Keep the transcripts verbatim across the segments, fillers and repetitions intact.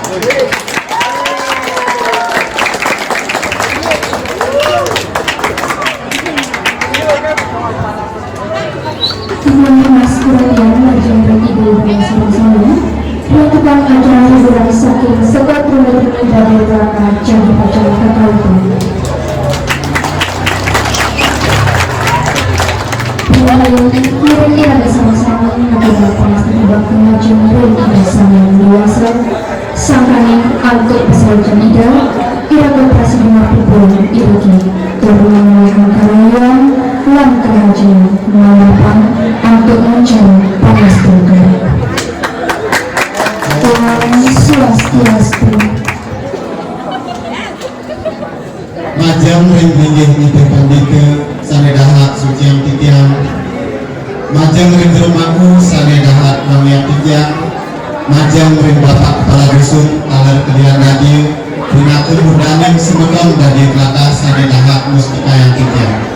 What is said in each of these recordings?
Sebelum Mas Kurniawan, Raja Reti Dewa Sarangsana, penutupan acara hiburan saking Sekot Rumah Rumah Badai Kelaka jadi pacang kakaukan. Penilaian kiring iraga sama-sama mencoba panas tebak kemajuan ring ida sama dewasa. Sangkaning antuk pasawacan ida, iraga prasida mapupul iriki tur mangulihang karayuan lan karahajengan mamapan antuk mencari pangastuan. Om Swastiastu. Majeng ring linggih Ida Pandita sane dahat suciang titiang. Majeng ring jero mangku sane dahat mamiang titiang. Majeng ring Bapak Kepala Dusun taler kedian dadi, pinaka murdaning semeton dadi tlatah sane dahat mustikayang titiang.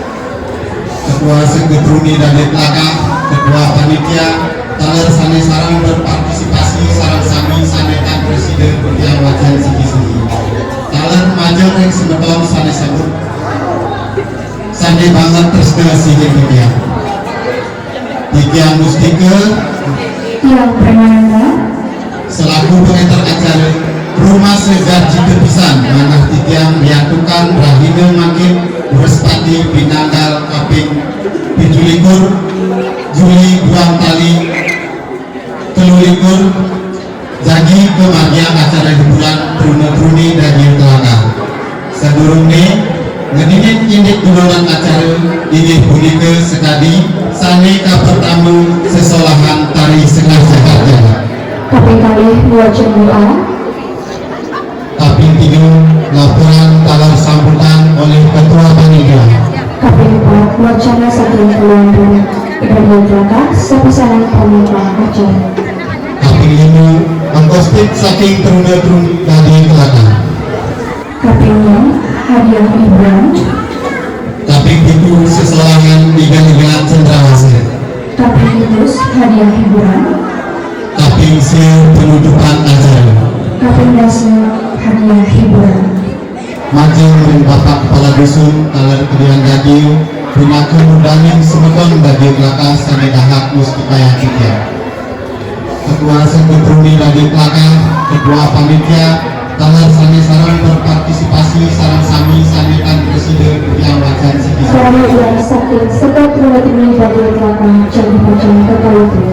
Ketua Seketruni dadi tlatah, ketua panitia, taler sane sareng berpartisipasi sareng sami sane tan prasida titiang wacen siki-siki. Taler majeng ring semeton sane sabut, sane banget tresna sihin titiang. Titiang Mustika. Tiang Premananda. Selaku pangenter acara, rumasa garjita pisan manah titiang riantukan rahina mangkin Wrespati pinanggal kaping pitu likur Juli buang tali telu likur, jagi kamargiang acara hiburan truna-truni dadi tlatah. Sadurungne ngeninin indik dudonan acara, inggih punika sakadi sane kapertama sesolahan tari Sekar Jagat Jagat. Kaping kalih wacen doa. Kaping tiga, laporan taler sambutan oleh Ketua Panitia. Kaping empat, wacana saking keluarga kedua tlatah, sapisanan pamuput acara. Kaping lima, engkostik saking truna-truni dadi tlatah. Kaping enam, hadiah hiburan. Kaping pitu, sesolahan igan-igan cendrawasih. Kaping pitus, hadiah hiburan. Kaping sia, penutupan acara. Kaping dasa, hadiah hiburan. Majeng ring Bapak Kepala Dusun taler kedian dadi, pinaka murdaning semeton dadi tlatah sane dahat mustikayang titiang. Ketua Seketruni dadi tlatah, ketua panitia, taler sane sareng berpartisipasi sareng sami sane tan prasida titiang wacen siki. Sarana ulang saking Seketruni dadi tlatah jagi pacang kakaukan.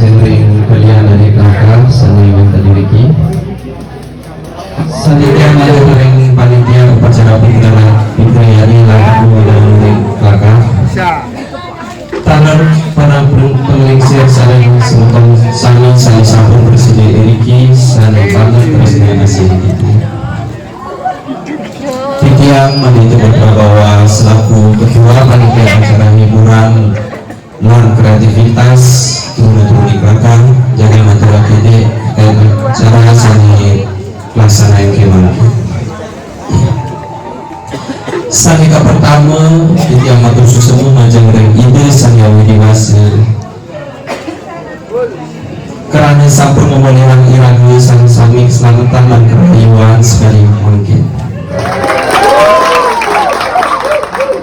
Ring kalian adik kakak, seni wonten iriki. Selanjutnya, mari ring panitia upacara Pitriani laku dan ring kakak. Taler para penglingsir sareng semeton sami sane sampun prasida iriki, sane pamit prasida asih. Titiang Madita Putra Bawa selaku ketua panitia acara hiburan lan kreativitas tuna-tuna di belakang, jaga matur kidi dan cara sane laksanain kemawon. Sane kapertama, titiang matur suksma majeng ring Ida Sang Hyang Widhi Wasa. Krana sampun mamolihang iraga sareng sami kaslametan lan karahayuan sakadi mangkin.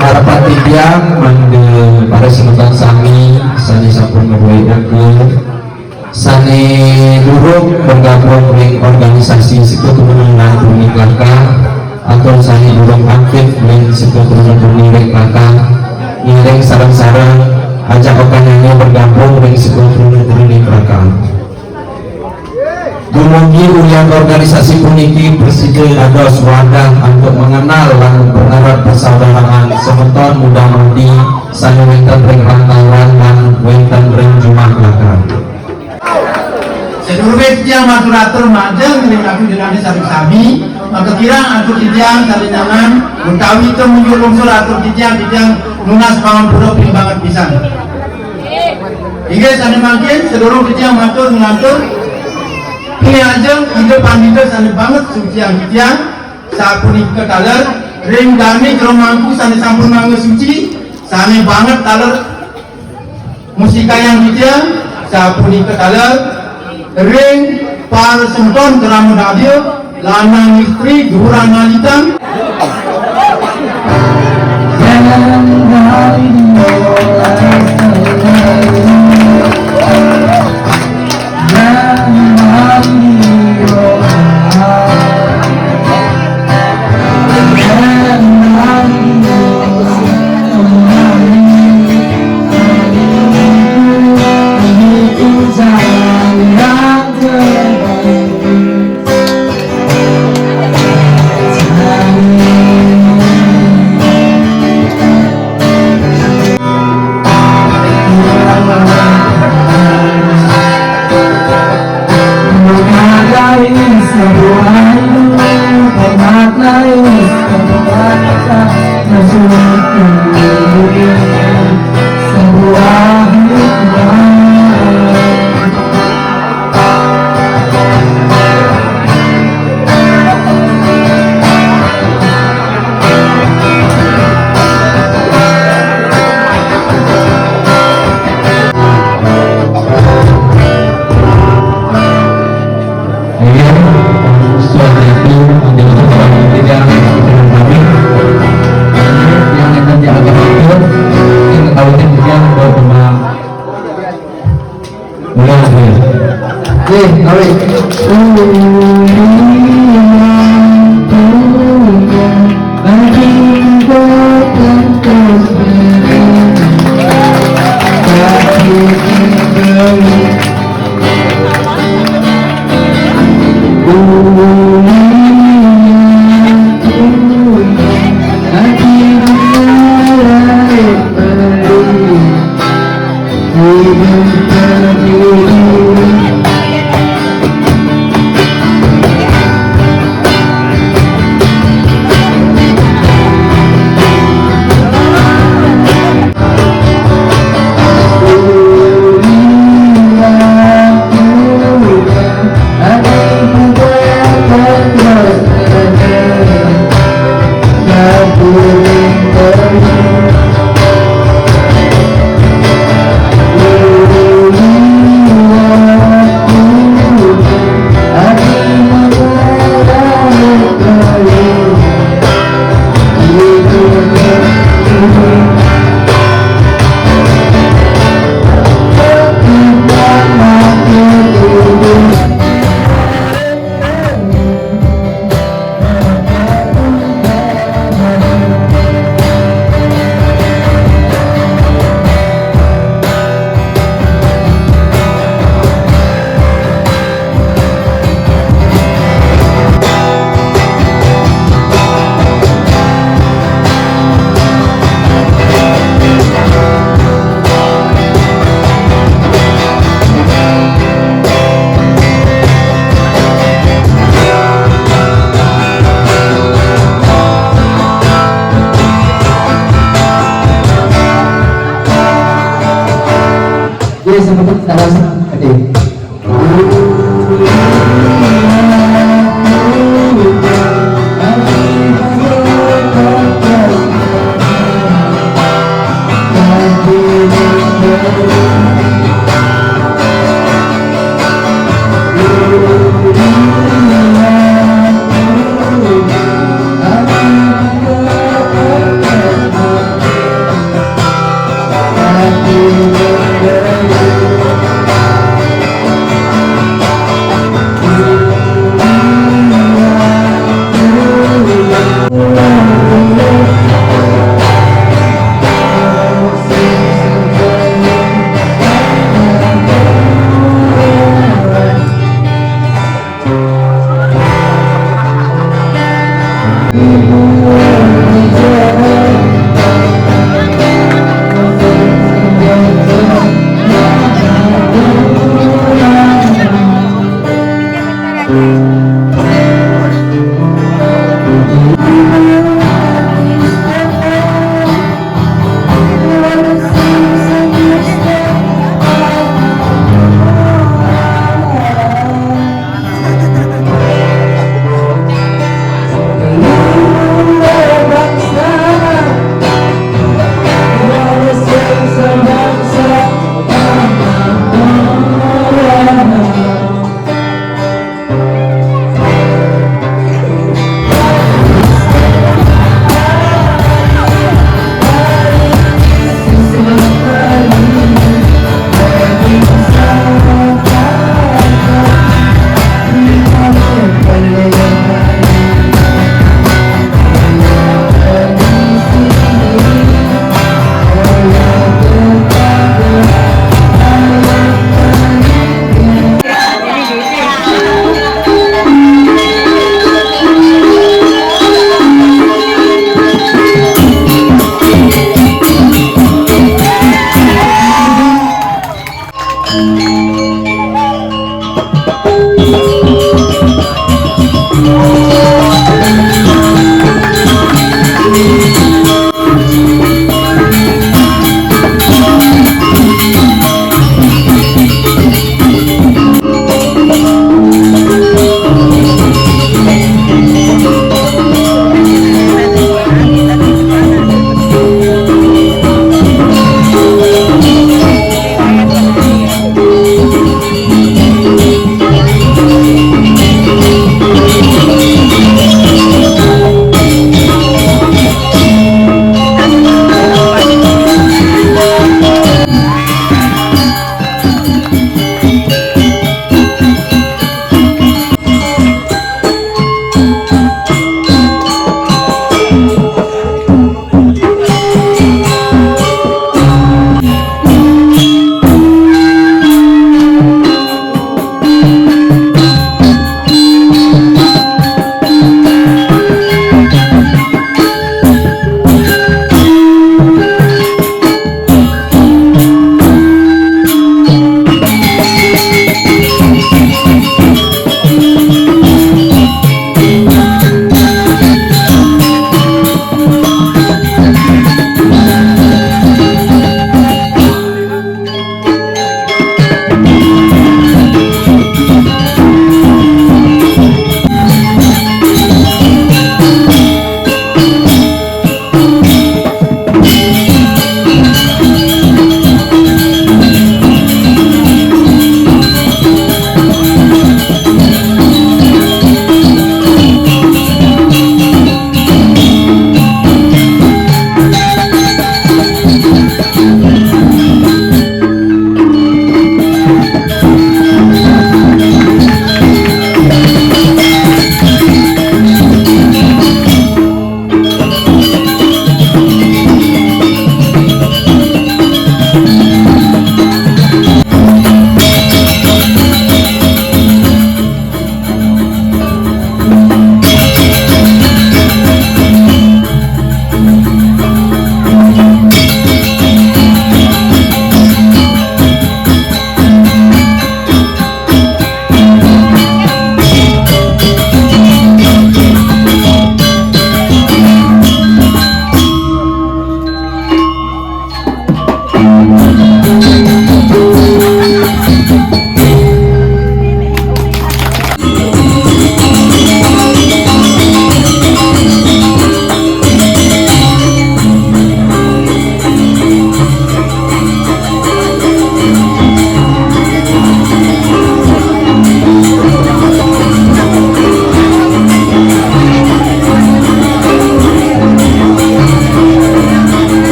Harapan titiang mangda para semeton sami sane sampun maduwe raga, sane durung bergabung ring organisasi Sekaa Kebumen lan Tuni Klaka, atau sane durung aktif ring Sekaa Kebumen Tuni ring Klaka, ngiring sareng-sareng ajak okannyane bergabung ring Sekaa Kebumen Tuni Klaka. Dumugi ulian organisasi puniki prasida dados wadah antuk mengenal lan mempererat persaudaraan semeton muda-mudi sane wenten ring rantauan lan wenten ring jumah Klaka. Sadurunge titiang matur-atur majeng ring agungan Ida sami-sami, maka kirang atur titiang salinangan utawi tumunjuk lungsur atur titiang, titiang nunas pangampura pinih banget pisan. Inggih sane mangkin, sadurung titiang matur ngantur, pilih ajeng Ida Pandita sane banget suciang titiang, sapunika taler ring dane jero mangku sane sampun mangga suci, sane banget taler musikayang titiang, sapunika taler ring para semeton krama dadya, lanang istri, duran alitan. Eh, awet.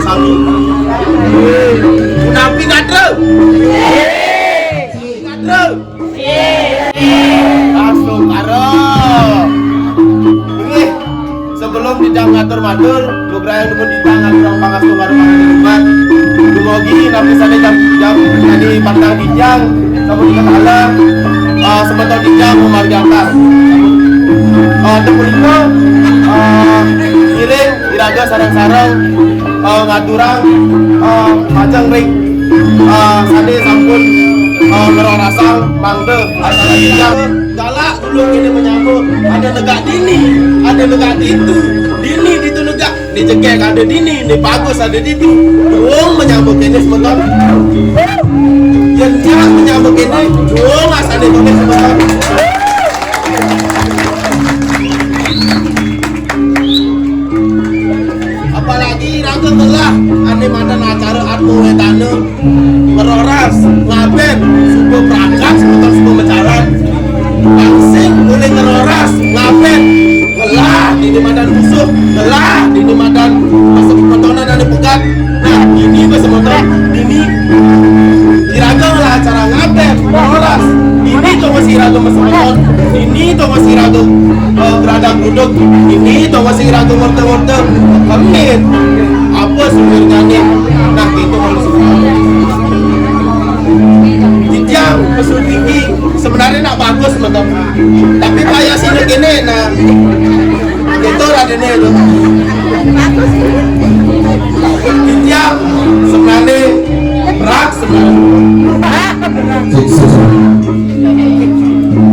Sami. Punapi, Gatra? Gatra? Astungkara. Inggih, sebelum Dinjang ngatur matur, lugrayang nuwun Dinjang ngaturang pangastungkara panganugrah. Dumugi napi sané jam, jam tadi pantang Dinjang, sampun kita taler, eh, semeton Dinjang mamargi atas. Eh, tepulito, eh, ngiring iraga sareng-sareng, eh, ngaturang, eh, majeng ring, eh, sané sampun, eh, ngrorasang mangda acara Dinjang. Galak dulu kéné menyambut, ada negak dini, ada negak ditu, dini ditu negak, né jegég ada dini, né bagus ada ditu. Durung menyambut kéné semeton. Yén nyak menyambut kéné, durung asané kéné semeton. Apalagi iraga ngelah ané madan acara Atma Wedana, ngeroras, ngabén, suba pragat, semeton suba macaran. Langsing olih ngeroras, ngabén, ngelah dini madan musuh, ngelah dini madan masa pepetonan ané pegat. Nah, dini ba semeton, dini iraga ngelah acara ngabén, ngeroras. Dini tongos iraga masemeton, dini tongos iraga, eh, gradag grudug, dini tongos iraga ngorta-ngorta, kemit. Apa sumbernya nih? Nah, gitu maksudnya. Titiang pesu tinggi, sebenarnya nak bagus, semeton. Tapi payah sini gini, nah. Gitu radennya itu. Titiang sebenarnya berat, sebenarnya.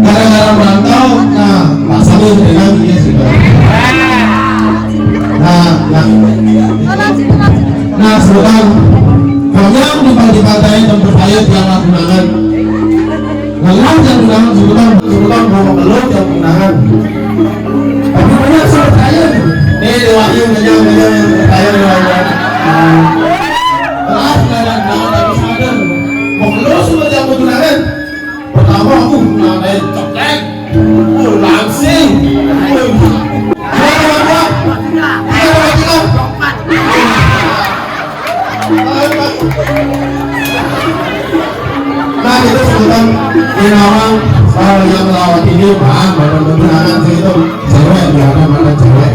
Gara-gara merantau, nah, Pak Salim dengan dia sudah. Nah, nah. Nah, sebutan konyang di pantai-pantai dan berpayet di anak tunangan. Ngelah yang tunangan sebutan, sebutan bawa ngeluh yang tunangan. Tapi banyak sih percaya. Nih, di wahyu banyak, banyak yang percaya, banyak. Nah. Kelas nggak ada, nggak ada sadar. Mau ngeluh seperti apa tunangan? Pertama aku ngadai ceklek, oh, langsing. Oh, iya, iya, iya. Iya, iya, iya. Nah, itu sebutan di nawang, eh, yang melawat ini, Bang, Bapak Ibu, anak-anak itu, cewek, ya, ada mana cewek.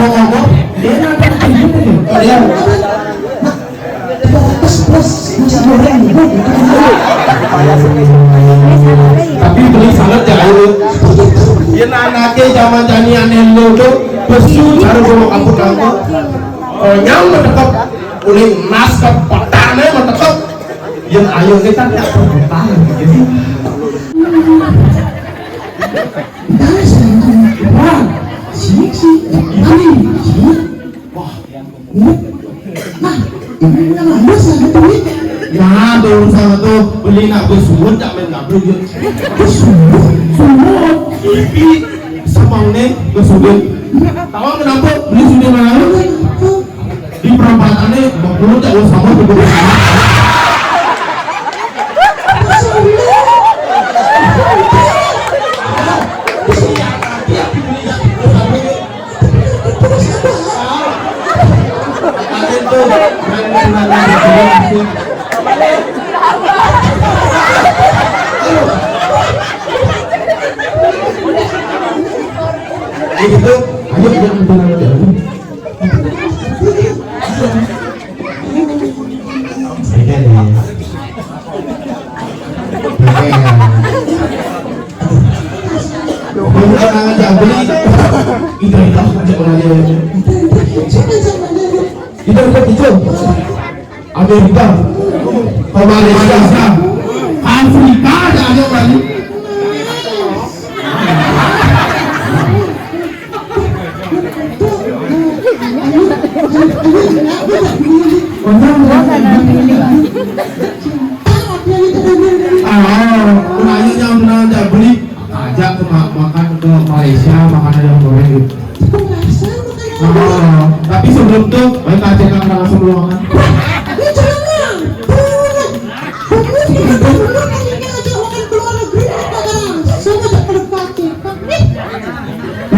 Ngomong-ngomong, dia nonton film itu. Oh, iya. Plus, plus, nasi goreng. Tapi beli sangat jauh. Yén anaké jaman jani ané lo to, besu cara bawa kampung kampung. Konyang metekep, oleh emas kepetané metekep. Yén ayo kita tak perbutan. Wah, sini, sini. Wah, nah, ini yang ada saya duit. Nah, ada urusan itu beli nak bersulut tak main gaduh ya. Bersulut, sulut. Ibi, sab Pangné ke sugih. Tawang kenapa beli sugih mana? Di perampatannya bang kulo tak usah sama tuh. Gitu. Ayo, jangan bilang aja. Beda nih. Beda ya. Bukan aja beli. Itu itu aja orangnya. Itu itu itu. Amerika, ke Malaysia, ke Afrika ada aja berani. Ah, penanya yang benar tidak beli. Ajak ke ma-, makan ke Malaysia, makan ayam goreng gitu. Oh, tapi sebelum tuh, baik aja kan langsung ruangan.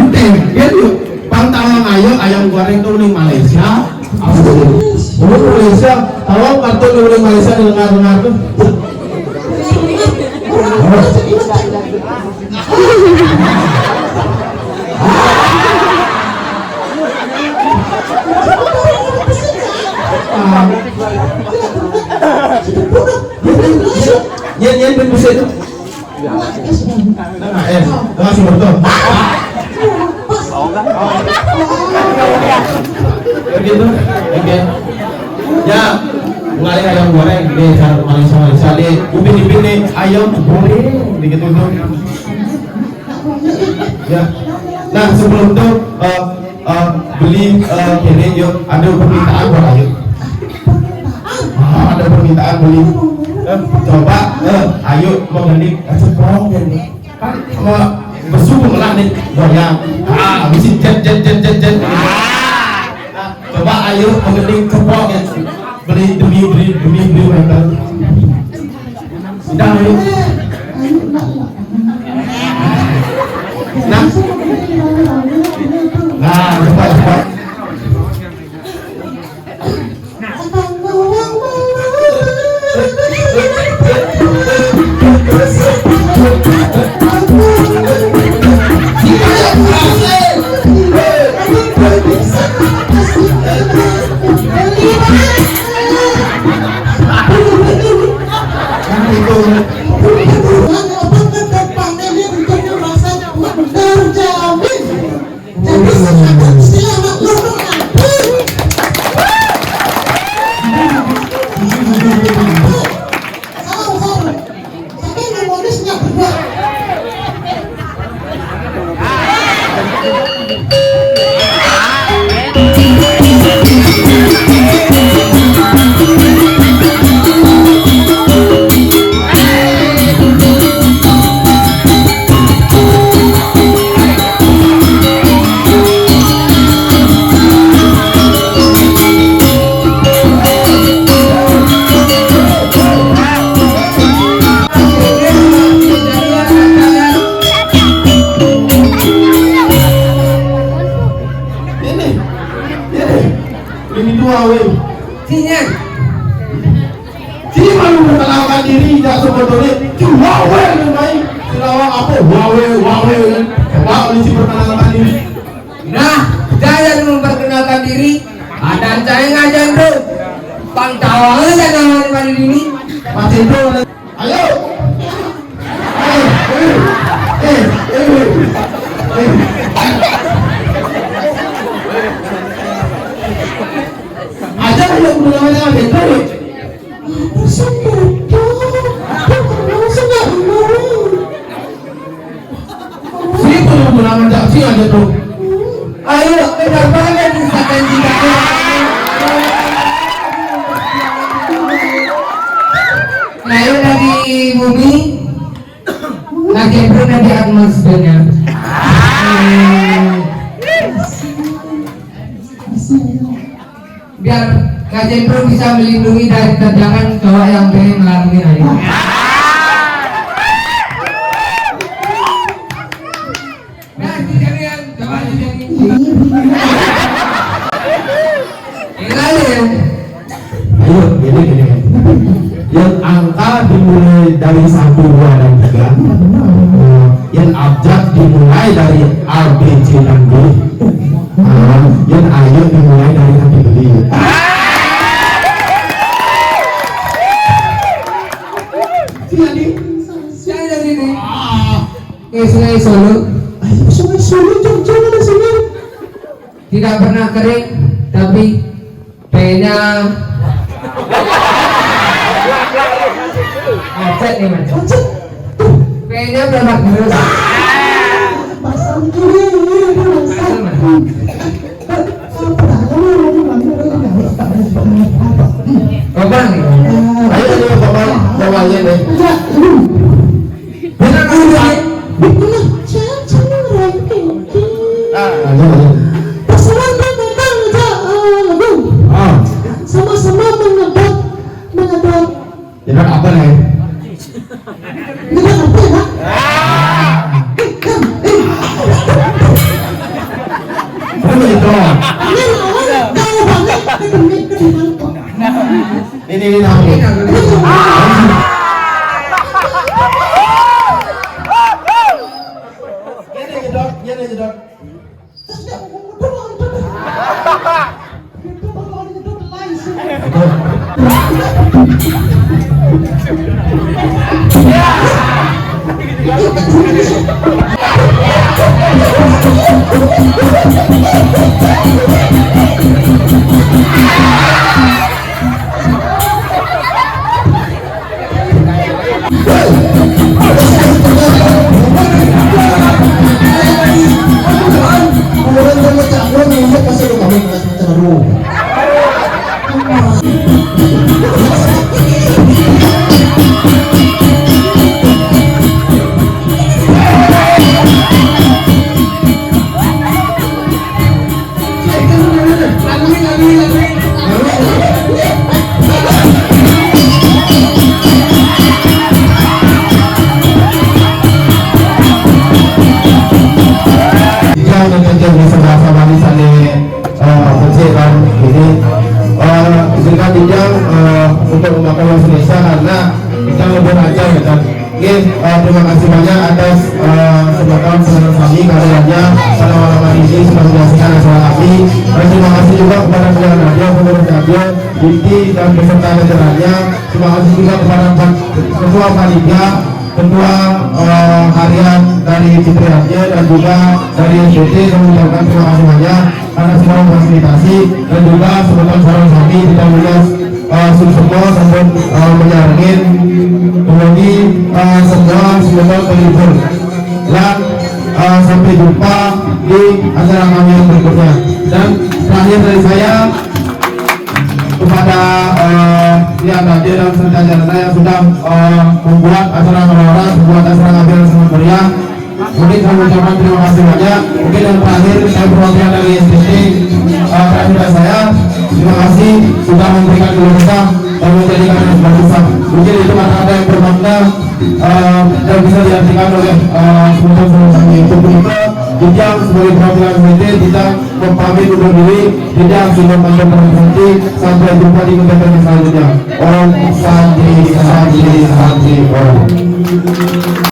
Oke, dia tuh, Bang Tawang ayo ayam goreng tuh di Malaysia. Apa tuh? Oh, Malaysia. Tawang kartu di Malaysia dengar-dengar tuh. Yen, yen, ben bisa itu. Nah, eh, masih betul. Begitu, oke. Ya, mulai ayam goreng, deh, cara Malaysia, Malaysia, deh. Upin Ipin nih, ayam goreng, begitu tuh. Ya. Nah, sebelum itu, eh, eh, beli, eh, kene, yuk, ada permintaan buat ayo. Ah, ada permintaan beli. Eh, coba, eh, ayo, mau beli, eh, cepong, ya. Kan, sama besu pernah nih, goyang. Ah, mesti jet, jet, jet, jet, jet. Nah, coba ayo, mau beli cepong, ya. Beli, beli, beli, beli, beli, beli. Udah, ayo. Nah. Nah, cepat, cepat. Terjamin. Jadi, selamat, selamat lulus nanti. Salam, salam. Tapi menulisnya berdua. Ini, ini, ini dua, weh. Sini. Jadi malu perkenalkan diri, tidak sebetulnya. Cuma, weh, main. Silawang apa? Wawe, wawe, kan. Coba polisi perkenalkan diri. Nah, saya yang memperkenalkan diri. Ada saya ngajar tuh. Bang Tawang aja nama di ini. Mas Hendro, ayo. Eh, eh, eh, eh, eh. Aja ayo, udah namanya Mas Hendro, yuk. Apa sih, bodoh? Aku kenal sama lu. Sini tuh, tuh, tuh, nama Jaksi aja tuh. Ayo, kejar banget nih, sampai di dalam. Nah, ayo dari bumi, lagi pun dari atmosfernya. Biar Kak Jendro bisa melindungi dari tendangan cowok yang pengen ngelarangin aja. Nah, itu jadian, coba itu jadi. Ini aja ya. Ayo, gini, gini. Yang angka dimulai dari satu, dua, dan tiga. Yang abjad dimulai dari A, B, C, dan D. Ah, yang ayo dimulai dari hati beli. Jadi, saya dari ini. Ke Sungai Solo. Ayo, Sungai Solo, Jogja, mana Sungai? Tidak pernah kering, tapi pengennya macet nih, macet. Macet. Tuh. Pengennya berangkat terus. Pasang kiri, ini, ini, pasang. Pasang, Mas. Apa dah? Ini, ini, ini, ini, ini, ini. Gopal nih. Ayo, ayo, Gopal. Gopal aja deh. Enggak, ini. Bener, Mas. Itulah, saya, saya orang ini. Ah, iya, iya. Pasaran kan datang aja, eh, Agung. Ah. Sama-sama menyedot, menyedot. Nyedot apa nih? Nyedot apa ya, Pak? Eh, eh, eh. Apa itu? Ini orang tahu banget, kedemik, kedemik. Ini, ini, nah, ini. Ini jedot, ini jedot. Yang terjadi sama-sama di sana, eh, kecil kan ini, eh, izinkan Ijang, eh, untuk memakai bahasa Indonesia karena Ijang lebih lancar ya kan. Oke, eh, terima kasih banyak atas, eh, kesempatan saudara kami, karena hanya pada malam hari ini sudah menyaksikan acara kami. Dan terima kasih juga kepada penyelenggara radio, pengurus radio, inti dan beserta jajarannya. Terima kasih juga kepada pan-, ketua panitia, ketua, eh, harian dari Fitri Raja dan juga dari S B T. Kami ucapkan terima kasih banyak karena sudah memfasilitasi dan juga sebentar sarang kami tidak punya, eh, sumber sampun, eh, menyarengin penghuni, eh, semua semoga terhibur dan, eh, sampai jumpa di acara kami yang berikutnya. Dan terakhir dari saya, kepada, eh, Rian Raja dan serta jajarannya yang sudah, eh, membuat acara Ngelora, membuat acara Ngabuburit yang sangat meriah. Mungkin kami ucapkan terima kasih banyak. Mungkin yang terakhir, saya perwakilan dari S T T, eh, terakhir dari saya, terima kasih sudah memberikan keluh kesah dan menjadikan respon besar. Mungkin itu kata-kata yang bermakna, eh, dan bisa diartikan oleh, eh, sebutan sebutan itu. Begitu, Ijang sebagai perwakilan S T T, Ijang pamit undur diri. Ijang sudah mantap berhenti. Sampai jumpa di kegiatan selanjutnya. Om Santi, Santi, Santi, Om.